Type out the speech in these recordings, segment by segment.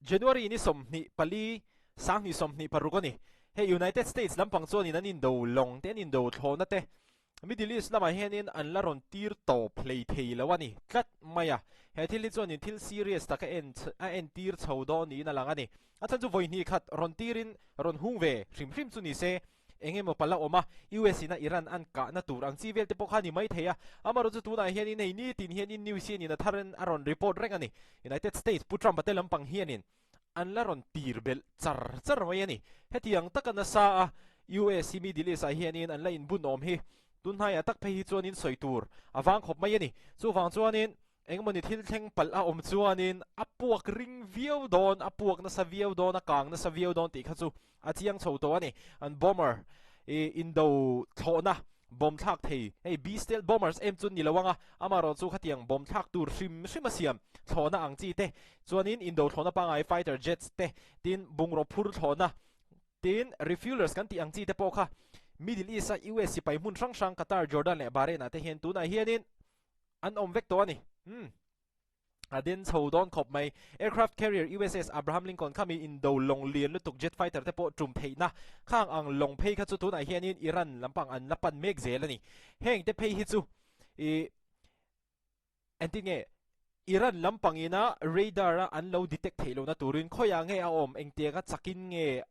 January ni 24, 2026 a ni. Hei United States lampang chuanin an indo lawng te, an indo thlawhna te Middle East lamah hianin an la rawn tir tawp hlei thei lo a ni tlat mai a. He thil hi chuanin thil serious tak a en a entir chho dawn niin a lang a ni. A chhan chu vawi hnih khat rawn tirin rawn hung ve hrim hrim chu ni se eng emaw pala awm a, US in a Iran an kahna tur ang chi vel te pawh kha a ni mai thei a. Amaherawhchu tunah hianin hei nitin hianin news hianin a tharin a rawn report reng a ni. United States Pu Trump-a te lampang hianin an la rawn tir belh char char mai a ni. Hetiang taka nasa a US hi Middle East ah hianin an la inbun awm hi tunhnaiah tak phei hi chuanin sawi tur a vang khawp mai a ni. Chuvang chuanin Engmawni thil thleng palh a awm chuanin a puak ring viau dawn, a puak nasa viau dawn, a kang nasa viau dawn tih kha chu a chiang chho tawh a ni. An bomber i indo thlawhna bomb thlak thei, hei B-stealth bombers em chu ni lo ang a, amaherawh chu khatiang bomb thlak tur hrim hrim a siam thlawhna ang chi te, chuanin indo thlawhna pangngai fighter jets te, tin bungraw phur thlawhna, tin refuelers kan tih ang chi te pawh kha Middle East a US sipai hmun hrang hrang Qatar, Jordan leh Bahrain ah te hian tunah hianin An awm vek tawh a ni. Umm. A den chho dawn khawp mai. Aircraft carrier USS Abraham Lincoln kha mi indo lawng lian lutuk jet fighter te pawh tum theihna khang ang lawng phei kha chu tunah hianin Iran lampang an la pan mek zel a ni. Heng te phei hi chu i engtin nge Iran lampang ina radar a an lo detect theih lohna turin khawiah nge a awm engtianga chakin nge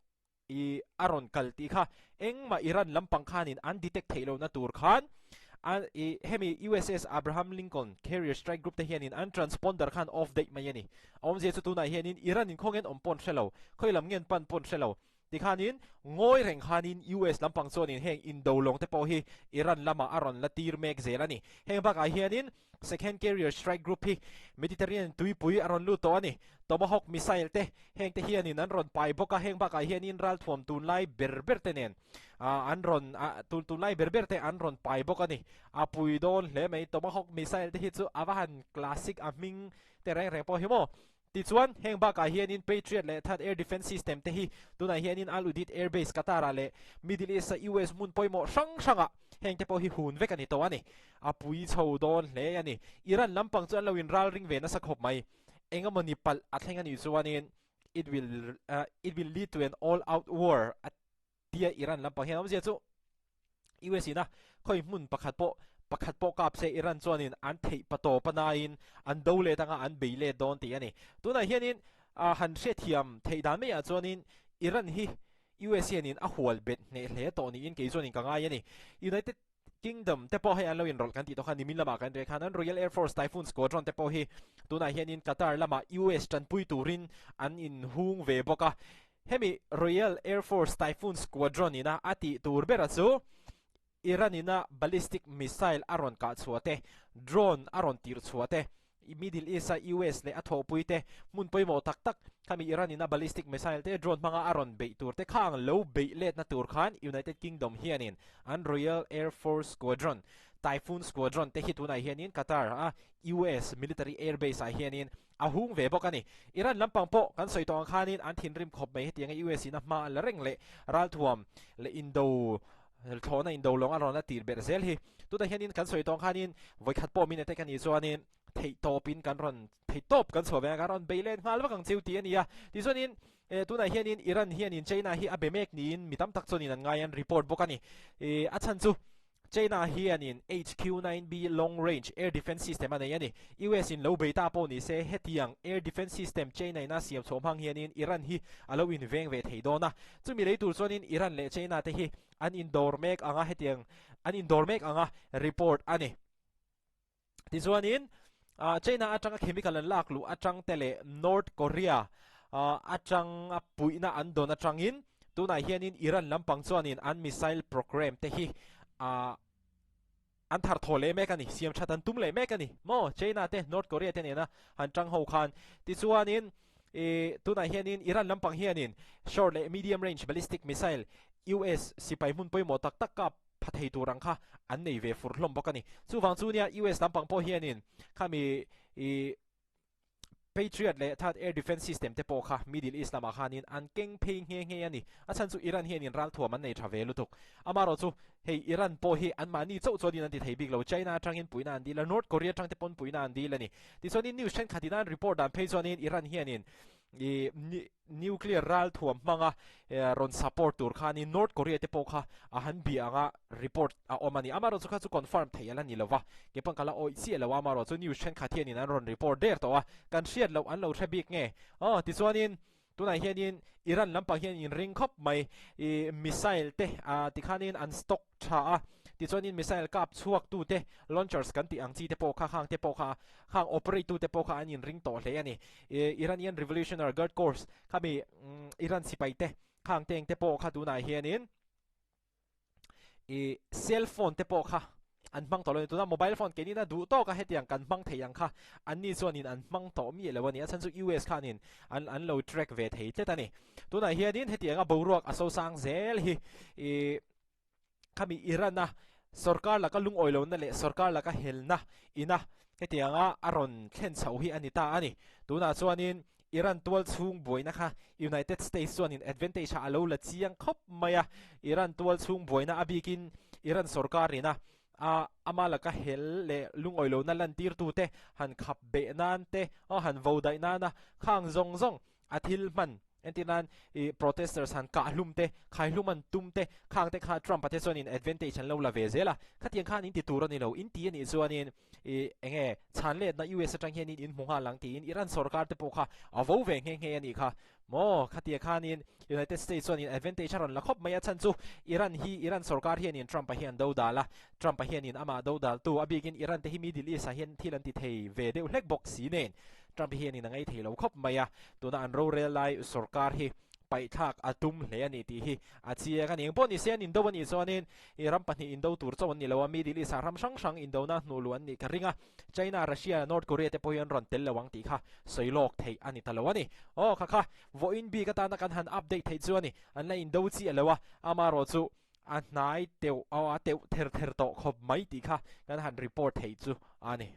i a rawn kal tih kha engmah Iran lampang khanin an detect theih lohna tur khan a i hemi USS Abraham Lincoln carrier strike group te hianin an transponder khan off daih mai a ni. A awmzia chu tunah hianin Iran in khawngen awm pawn hre lo, khawi lam ngen pan pawn hre lo tikhanin ngawi reng khanin US lampang chuanin heng indo lawng te pawh hi Iran lamah a rawn la tir mek zel a ni. Heng bakah hianin Second Carrier Strike Group hi Mediterranean tuipui a rawn lut tawh a ni. Tomahawk missile te, heng te hianin an rawn pai bawk a, heng bakah hianin ralthuam tunlai ber ber te nen an rawn tunlai ber ber te an rawn pai bawk a ni. A pui dawn hle mai, Tomahawk missile te hi chu a va han classic a hming te reng reng pawh hi maw. Tichuan, heng bakah hianin Patriot leh Third Air Defence System te hi tunah hianin Al Udeid Air Base Qatar-ah leh Middle East-a US hmun pawimawh hrang hrangah heng te pawh hi hun vek a ni tawh a ni. A pui chho dawn hle a ni. Iran lampang chu an lo inralring ve nasa khawp mai. Engemawni palh a thleng a nih chuanin it will it will lead to an all out war a tia Iran lampang hian awmzia chu US ina khawi hmun pakhat pawh pakhat pawh kap se Iran chuanin an theih pa tawp a nain an do let anga an bei let dawn tih a ni. Tunah hianin han hriatthiam theih dan maiah chuanin Iran hi US hianin a hual bet hneh hle tawh niin kei chuanin ka ngai a ni. United Kingdom te pawh hei an lo inrawlh kan tih tawh kha nimin lamah kan reh khan an Royal Air Force Typhoon Squadron te pawh hi tunah hianin Qatar lamah US tanpui turin an inhung ve bawk a. Hemi Royal Air Force Typhoon Squadron ina a tih tur bera chu Iran ina ballistic missile a rawn kah chhuah te, drone a rawn tirh chhuah te, Middle East a US leh a thawhpui te hmun pawimawh tak tak khami Iran ina ballistic missile te drone hmanga a rawn beih tur te khang lo beih letna tur khan United Kingdom hianin an Royal Air Force Squadron Typhoon Squadron te hi tunah hianin Qatar a US military air base ah hianin a hung ve bawk a ni. Iran lampang pawh kan sawi tawh ang khanin an thinrim khawp mai hetianga US in a hma a la reng leh ralthuam leh indo thlawhna indo lawng a rawn la tir berh zel hi. Tunah hianin kan sawi tawh ang khanin vawikhat pawh min attack a nih chuanin theihtawpin kan rawn theihtawp kan chhuah ve a kan rawn bei let nghal vak ang cheu tih a ni a. Tichuanin tunah hianin Iran hianin China hi a be mek niin mi tam tak chuanin an ngai an report bawk a ni. A chhan chu China hianin HQ-9B Long Range Air Defence System a nei a ni. US in lo bei ta pawh ni se, hetiang Air Defence System China in a siam chhuah hmang hianin Iran hi a lo inveng ve thei dawn a. Chumi lei tur chuanin Iran leh China te hi an indawr mek ang a, hetiang an indawr mek ang a report a ni. Tichuanin China atanga chemical an lak luh atang te leh North Korea atanga puihna an dawn atangin tunah hianin Iran lampang chuanin an missile program te hi an thar thaw leh mek a ni, siam that an tum leh mek a ni maw China te North Korea te nena han tang ho khan. Tichuanin tunah hianin Iran lampang hianin short leh medium range ballistic missile US sipai hmun pawimawh tak tak kap pha thei tur ang kha an nei ve fur hlawm bawk a ni. Chuvang chu nia US lampang pawh hianin khami i Patriot leh Third Air Defence System te pawh kha Middle East lamah khanin an keng phei nghe nghe a ni. A chhan chu Iran hianin ralthuam an nei tha ve lutuk. Amaherawh chu hei Iran pawh hi anmahni chauh chuanin an ti thei bik lo. China atangin puihna an dil a, North Korea atang te pawn puihna an dil a ni. Tichuanin news thenkhatin an report dan phei chuanin Iran hianin. I nuclear ral thuam hmanga rawn support tur khanin North Korea te pawh kha a han bia anga report a awm a ni. Amaherawhchu kha chu confirm theih a la ni lova, kei pawh ka la awih chiah lo a, amaherawhchu news thenkhat hianin an rawn report der tawh a, kan hriat loh an lo hre bik nge. Aw tichuanin tunah hianin Iran lampang hian inring khawp mai, i missile te tikhanin an stock tha a, tichuanin missile kap chhuak tute launchers kan tih ang chi te pawh kha khang te pawh kha khang operate tute pawh kha an inring tawh hle a ni. Iranian Revolutionary Guard Corps khami Iran sipai te khang teng te pawh kha tunah hianin i cell phone te pawh kha an hmang tawh lo a ni. Tuna mobile phone keinin a duh tawk a hetiang kan hmang thei ang kha anni chuanin an hmang tawh miah lo a ni. A chhan chu US khanin an an lo track ve thei tlat a ni. Tunah hianin hetianga boruak a sosang zel hi i Khami Iran-a sorkar laka lungawi lohna leh sorkar laka helna ina hetianga a rawn thlen chhoh hi a ni ta a ni. Tunah chuanin Iran tual chhung buaina kha United States chuanin advantage ah a lo la chiang khawp mai a. Iran tual chhung buaina a bikin Iran sorkar ina a ama laka hel leh lungawi lohna lantirtute han khap beh nan te, han vo daih nana khang zawng zawng a thil hman Entir nan i protesters han kah hlum te, khai hlum an tum te, khang te kha Trump a te chuanin advantage an lo la ve zel a. Khatiang khan in ti tur a ni lo, in ti a nih chuanin i enge chhan letna US atang hianin in hmu nghal ang tiin Iran sorkar te pawh kha a vo ve nghe nghe a nih kha. Maw khatia khanin United States chuanin advantage a rawn la khawp mai a chhan chu Iran hi Iran sorkar hianin Trump a hian do dal a, Trump a hianin amah do dal tu a bikin Iran te hi Middle East ah hian thil an ti thei ve deuh hlek bawk si nen Trump hianin a ngei thei lo khawp mai a, tuna an rorel lai sorkar hi paihthlak a tum hle a ni tih hi a chiang a ni. Engpawh ni se an indo a nih chuanin i ram pahnih indo tur chauh an ni lo a, Middle East ah ram hrang hrang indona hnuh luh an nih ka ring a, China, Russia, North Korea te pawh hi an rawn tel lo ang tih kha sawi lawk theih a ni ta lo a ni. Aw kha kha, vawiin bik atana kan han update theih chu a ni, an la indo chiah lo a, amaherawh chu a hnai teuh, aw a teuh ther ther tawh khawp mai tih kha kan han report theih chu a ni.